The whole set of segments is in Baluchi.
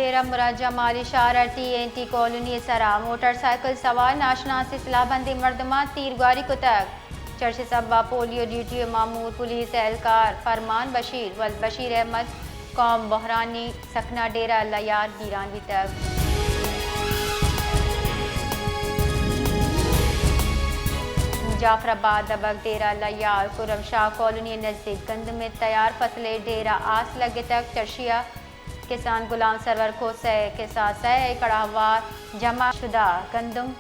ڈیرہ مراد جمالی شہر ء ٹی این ٹی کالونی ء سرا موٹر سائیکل سوار ناشناس سلاہ بندیں مردماں تیرگواری کتگ۔ چرش سبا پولیو ڈیوٹی ء مامور پولیس اہلکار فرمان بشیر و بشیر احمد قوم بحرانی سکنا ڈیرہ اللہ یار بیران بیتگ۔ جعفر آباد دبگ ڈیرہ اللہ یار کرم شاہ کالونی ء نزدیک گندم ء تیار فصل ء ڈیرہ آس لگتگ۔ چرشیا کسان غلام سرور کھوسہ ء کساسہ ء کڑاہ وار جمع شدہ گندم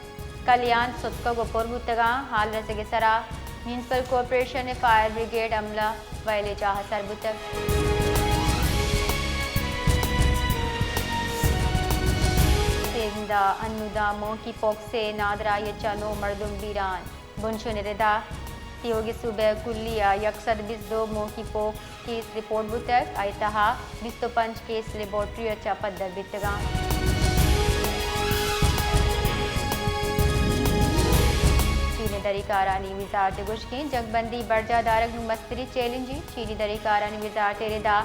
کلیان ستکگ و پر بوتگاں۔ حال رسگ ء سرا میونسپل کارپوریشن ء فائر بریگیڈ عملہ ویل ء جاہ ء سر بوتگ۔ سندھ ء انوداں مونکی پوکس ء نادراہی ء چہ نو مردم بیران۔ بنشون ء ردا تیوگیں صوبہ ء کلی ء یک سد بیست دو مونکی پوکس کیس رپورٹ بوتگ، آئی تہا بیست و پنچ کیس لیبارٹری ء چہ پدر بیتگاں۔ چین ء دری کارانی وزارت ء گوشگیں جنگ بندی برجاہ دارگ نوں مستری چیلنجی۔ چینی دری کارانی وزارت ء ردا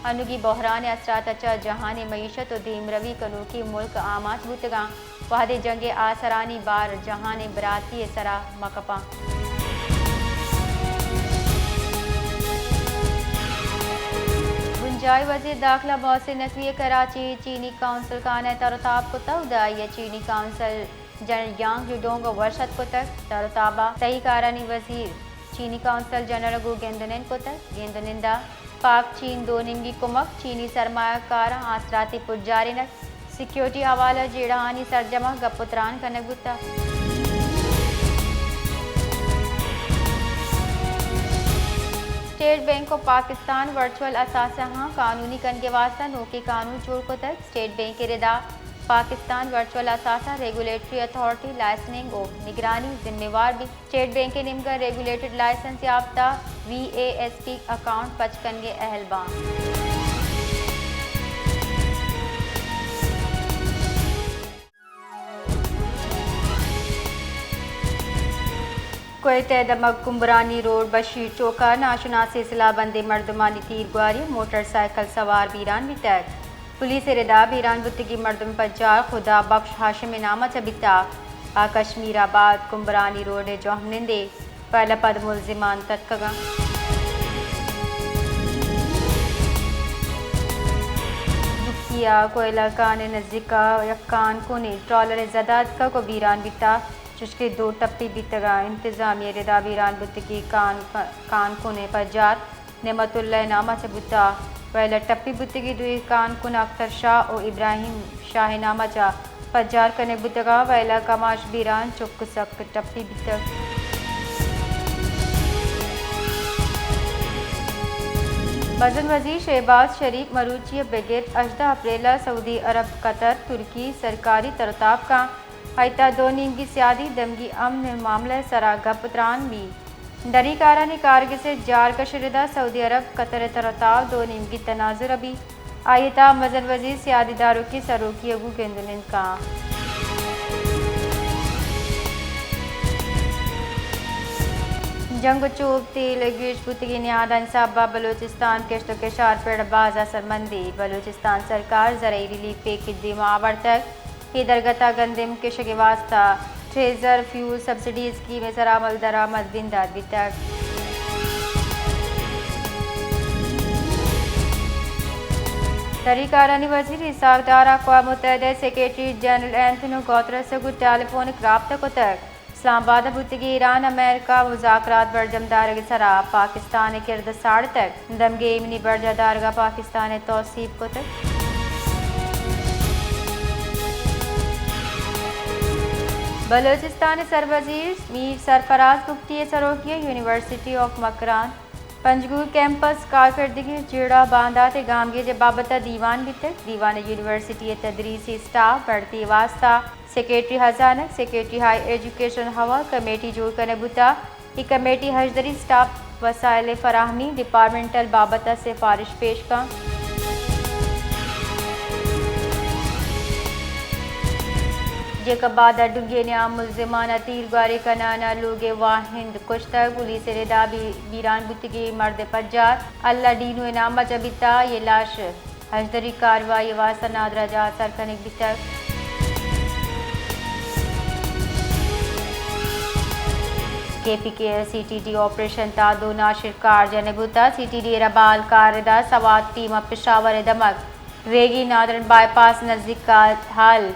انوگی بحران ء اثرات ء چہ جہان ء معیشت و دیمروی کنوکیں ملک آماچ بوتگاں۔ وہدے جنگ ء آسرانی بار جہان ء براتی ء سرا مہ کپاں۔ بنجاہی وزیر داخلہ محسن نقوی ء کراچی ء چینی قونصل خانہ ء تر و تاب کتگ۔ اودا آئی ء چینی قونصل جنرل یانگ جوڈونگ ء وش اتک کتگ۔ تر و تاب ء تہی کارانی وزیر چینی قونصل جنرل ء گوں گند و نند کتگ۔ گند و نند ء پاک چین دو نیمگی کمک، چینی سرمایہ کاراں آسراتی پجارینگ، سیکیورٹی حوالہ ء جیڑہانی سرجم ء گپ و تران کنگ بوتگ۔ اسٹیٹ بینک آف پاکستان ورچوئل اثاثہاں قانونی کنگ ء واستہ نوکیں قانون جوڑ کتگ۔ اسٹیٹ بینک ء ردا پاکستان ورچوئل اثاثہ ریگولیٹری اتھارٹی لائسننگ و نگرانی ذمہ وار بیت۔ اسٹیٹ بینک ء نیمگا ریگولیٹڈ لائسنس یافتہ V A S P account پچ کنگ ء اہل باں۔ کوئٹہ ء دمگ کمبرانی روڈ بشیر چوک ء ناشناسیں سلاہ بندیں مردمانی تیرگواری، موٹر سائیکل سوار بیران بیتگ۔ پولیس ء ردا بیران بوتگیں مردم پجار خدا بخش ہاشم ء نام ء چہ بیتگ۔ آ کشمیر آباد کمبرانی روڈ ء جہمنندے ویل ء پد ملزمان تتکگاں۔ ڈکی ء کوئلہ کان ء نزیک ء یک کان کنے ٹرالر ء زد ء اتکگ و بیران بیتگ، چشکہ دو ٹپی بیتگ ء انتظامیہ ء ردا بیران بوتگیں کان، کان کن ء پجار نعمت اللہ ء نام ء چہ بوتگ۔ ویل ء ٹپی بوتگیں دوئیں کان کن اختر شاہ و ابراہیم شاہ ء نام ء چہ پجار کنگ بوتگ ء ویل ء کماش بیران چک سک ٹپی بیتگ۔ مزن وزیر شہباز شریف مروچی ء بگر ہژدہ اپریل ء سعودی عرب، قطر، ترکی سرکاری تر و تاب کن۔ آئی تہا دو نیمگی سیادی، دمگی امن ء معاملہ ء سرا گپ ء تران بیت۔ دری کارانی کارگس ء جارکش ء ردا سعودی عرب قطر ء تر و تاب دو نیمگی تناظر ء بیت۔ آئی تہا مزن وزیر سیادی داروکی سروکی ء گوں گند ء نند کن۔ جنگ ء چوپ تیل ء گیش بوتگیں نیادانی سبب ء بلوچستان کشت ء کشار پڑ باز اثرمندی، بلوچستان سرکار زرعی ریلیف پیکج دیما آورتگ۔ اے درگت ء گندم کشگ ء واستہ ٹریزر فیول سبسڈی اسکیم ء سرا عمل درآمد بندات بیتگ۔ دری کارانی وزیر اسحاق ڈار ء اقوام متحدہ ء سیکرٹری جنرل اینتونیو گوترس ء گوں ٹیلی فونک رابطہ کتگ۔ اسلام آباد ء بوتگیں ایران امریکہ مذاکرات برجم دارگ ء سرا پاکستان ء کرد ء ساڑتگ، دمگی ایمنی برجاہ دارگ ء پاکستان ء توسیپ کتگ۔ بلوچستان ء سروزیر میر سرفراز بگٹی ء سروکی ء یونیورسٹی آف مکران پنجگور کیمپس کارکردگی جیڑہ باندات ء گامگیج ء بابت ء دیوان بیتگ۔ دیوان ء یونیورسٹی ء تدریسی اسٹاف بڑتی ء واستہ سیکرٹری ہزانگ، سیکرٹری ہائی ایجوکیشن ہوا کمیٹی جوڑ کنگ بوتگ۔ اے کمیٹی ہژدری اسٹاف وسائل ء فراہمی ڈیپارٹمنٹل بابت ء سفارش پیش کنت۔ جیکب آباد ء ڈنگی نیام ملزمان ء تیرگواری کنان ء لوگ ء واہند کشتگ، پولیس ء ردا بی-، بیران بوتگیں مرد ء پجار اللہ ڈینو ء نام ء چہ بیتگ، اے لاش ہژدری کاروائی ءِ واستہ نادراہ جاہ سر کنگ بیتگ۔ کے پی کے ءِ سی ٹی ڈی آپریشن ءِ تہا دو ناشرکار جنگ بوتگ۔ سی ٹی ڈی ءِ ربال کارد ءِ سوات ٹیم ءَ پشاور ءِ دمگ ریگی نادرن بائی پاس ءِ نزیک ءَ ہال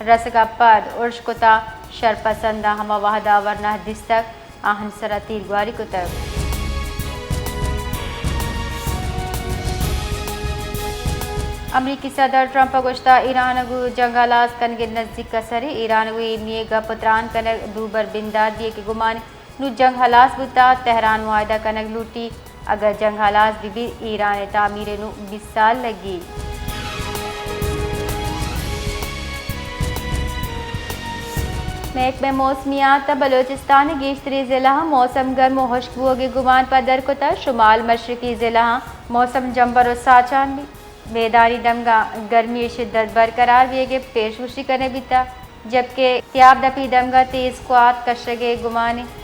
رسگ ءَ پد ارش کتگ، شرپسنداں ہما وہد ءَ ورنا دیستگ، آہانی سرا تیرگواری کتگ۔ امریکی صدر ٹرمپ ءَ گوشتگ، ایران ءَ گوں جنگ ءَ ہلاس کنگ ءِ نزیک ءَ سریں۔ ایران ءَ گوں ایمنی ءِ گپ ءُ تران کنگ دوبر بندات بیگ ءِ گمان۔ نوں جنگ ہلاس بوتگ، تہران معاہدہ کنگ لوٹیت۔ اگاں جنگ ہلاس بہ بیت، ایران ءِ تعمیر ءَ نوں بیست سال لگیت۔ محکمہ موسمیات ءَ بلوچستان ءِ گیشتریں ضلعاں موسم گرم ءُ ہشک بوگ ءِ گمان پدر کتگ۔ شمال مشرقی ضلعاں موسم جمبر ءُ ساچان بیت۔ میدانی دمگاں گرمی ءِ شدت برقرار بیگ ءِ پیشگوشی کنگ بیتگ، جبکہ تیاب دپی دمگاں تیز کوہات کشگ ءِ گمان انت۔